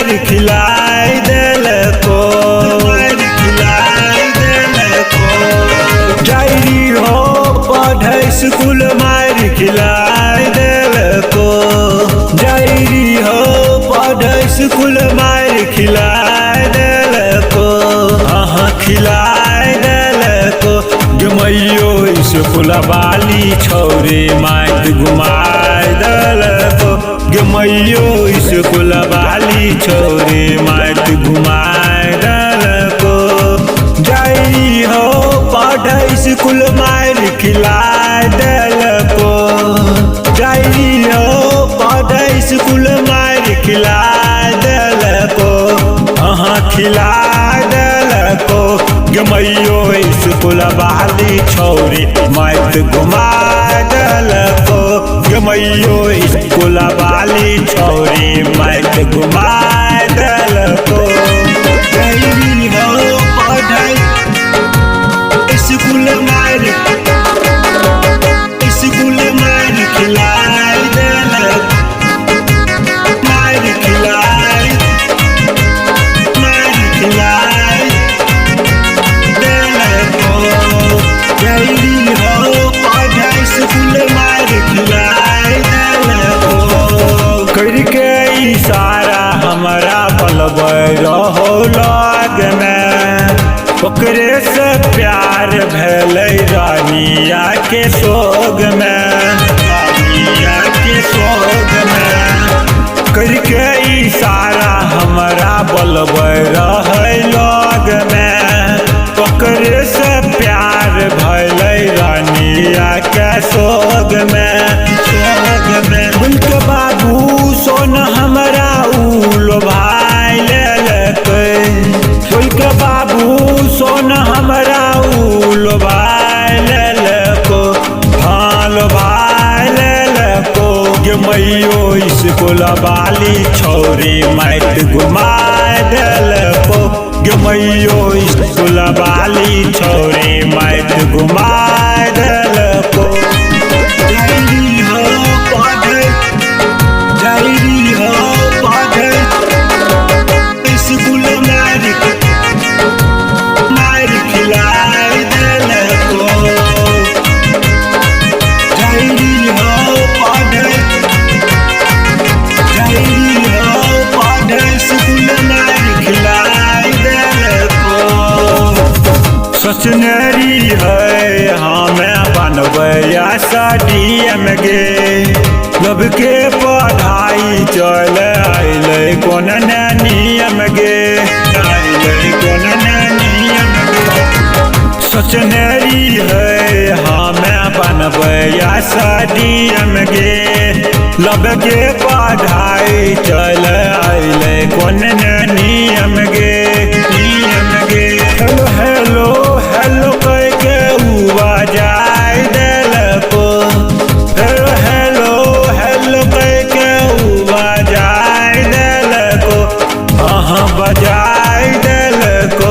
मार खिलाय देलको, मार खिलाय देलको। डायरी हो पढ़े स्कूल मार खिलाय देलको, डायरी हो पढ़े स्कूल मार खिलाय देलको, हाँ खिलाय देलको। गमैयो स्कूल वाली छौरी माइक घुमाय देलको, गमैयो स्कूल वाली छौरी माइक घुमाय देलको। डायरी हो पढ़े स्कूल मार खिलाय देलको, डायरी हो पढ़े स्कूल मार खिलाय देलको, हाँ खिलाय देलको। गमैयो स्कूल वाली छौरी माइक घुमाय देलको, गमैयो स्कूल वाली छौरी माइक घुमाय देलको। डायरी हो पढ़े स्कूल मार, स्कूल मार खिलाय देलको, मार खिलाय, मार खिलाय देलको। डायरी हो पढ़े स्कूल मार खिलाय देलको। करके इशारा हमरा बलबै रहो लग में, ओकरे से प्यार भेलै रानिया के सोग में, रानिया के सोग में। करके इशारा हमरा बलबै रहै लग में, ओकरे से प्यार भेलै रानिया के सोग में, सोग में। उनके बाबू सोन हमरा उ लोभाय लेलकै, उनके बाबू सोन हमरा उ लोभाय लेलको, हाँ लोभाय लेलको। गमैयो स्कूल वाली छौरी माइक घुमाय देलको, गमैयो स्कूल वाली छौरी माइक घुमाय देलको। डायरी हो पढ़े, डायरी हो पढ़े स्कूल मार, मार खिलाय देलको। डायरी हो पढ़े, डायरी हो पढ़े स्कूल मार खिलाय देलको। सोचनेरी है हमें बनबै SDM गे, लब के पढ़ाई चल अइलै कोन ने नियम गे, अइलै कोन ने नियम गे। सोचनेरी है हमें बनबै SDM गे, लब के पढ़ाई चल अइलै कोन ने नियम गे, नियम गे। हेलो हेलो हेलो कह के उ बजाय देलको, हेलो हेलो हेलो कह के उ बजाय देलको, हाँ बजाय देलको।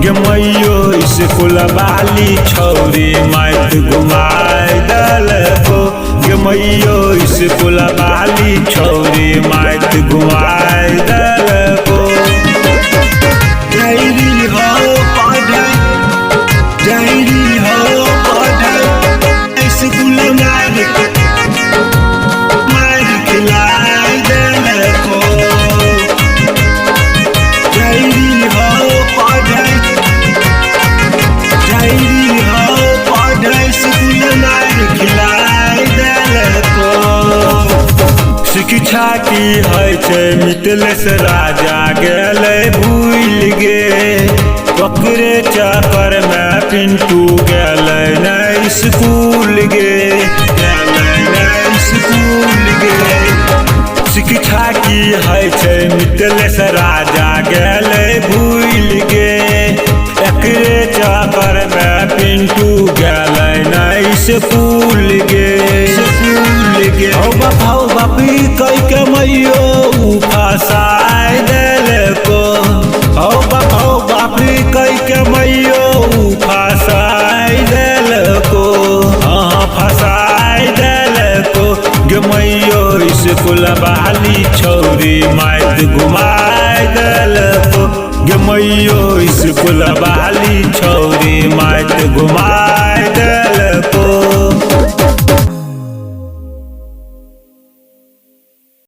गमैयो स्कूल वाली छौरी माइक घुमाय देलको, गमैयो स्कूल वाली छौरी माइक घुमाय देलको। डायरी हो पढ़े, डायरी हो पढ़े स्कूल मार, मार खिलाय देलको। डायरी हो पढ़े, डायरी हो पढ़े स्कूल मार खिलाय देलको। शिक्षा की है छै मिथिलेश राजा गेलै भूलि गे, ओकरे चक्कर में पिंटू गेलै नै स्कूल गे, गेलै नै स्कूल गे। शिक्षा की है छै मिथिलेश राजा गेलै भूलि गे, एकरे चक्कर में पिंटू गेलै नै स्कूल गे, स्कूल गे। हौ बाप हौ बापी कह के मैयो उ फसाय देलको, हौ बाप हौ बापी कह के मैयो उ फसाय देलको, हाँ फसाय देलको। गे मैयो स्कूल वाली छौरी माइत घुमाय मैयो स्कूल वाली छौ।